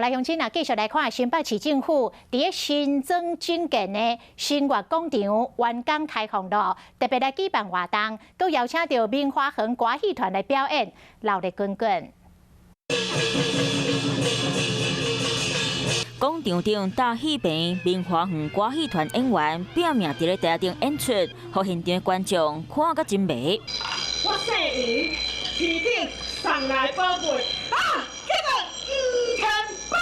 來鄉親啊，繼續來看新北市政府佇咧新莊整建的新月廣場完工開放咯，特別來舉辦活動，閣邀請著明華園歌戲團來表演，鬧熱滾滾。廣場頂搭戲棚，明華園歌戲團演員拼命佇咧台頂演出，予現場觀眾看甲真迷。我姓吳，天頂送來寶貝啊，叫做吳天寶。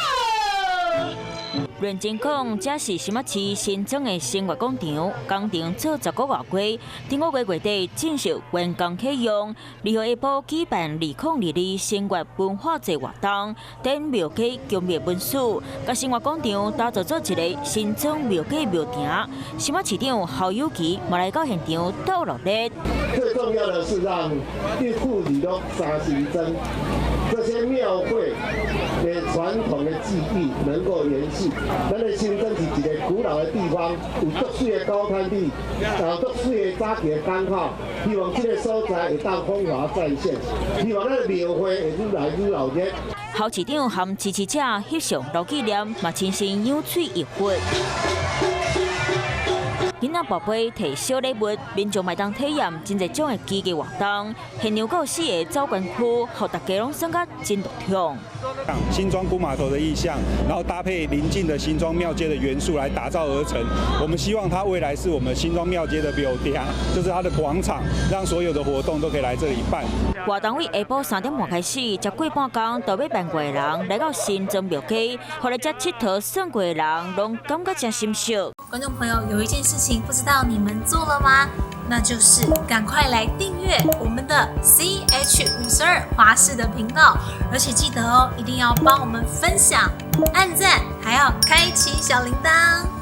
認真講，這是新北市新莊的新月廣場，工程做10個外月，頂個月月底正式完工啟用。2號下晡舉辦2022新月文化節活動，展廟街強烈文史，共新月廣場打造做一个新莊廟街廟埕。新北市長侯友宜嘛來到現場鬥熱鬧。最重要的是讓一富里攏三新莊這些廟會的傳統的技藝能夠延續。咱的新莊是一个古老的地方，有足媠的高灘地，有足媠的早期的港口，希望這个所在會當風華再現，希望咱的廟會會愈來愈鬧熱。侯市長和支持者翕相留紀念，嘛親身仰喙浴佛。囡仔跋杯提小禮物，民眾嘛會當體驗真濟種的奇藝活動。現場閣有四个走關區，予大家攏耍甲真樂暢。新莊古碼頭的意象，然後搭配鄰近的新莊廟街的元素來打造而成。我們希望它未來是我們新莊廟街的廟埕，就是它的廣場，讓所有的活動都可以來這裡辦。活動為下晡3點半開始，才過半工就欲辦過的人來到新莊廟街，予來遮𨑨迌耍過的人攏感覺真心熟。觀眾朋友，有一件事情不知道你們做了嗎？那就是趕快來訂閱我們的 CH52華視的頻道，而且記得哦，一定要幫我們分享、按讚，還要開啟小鈴鐺。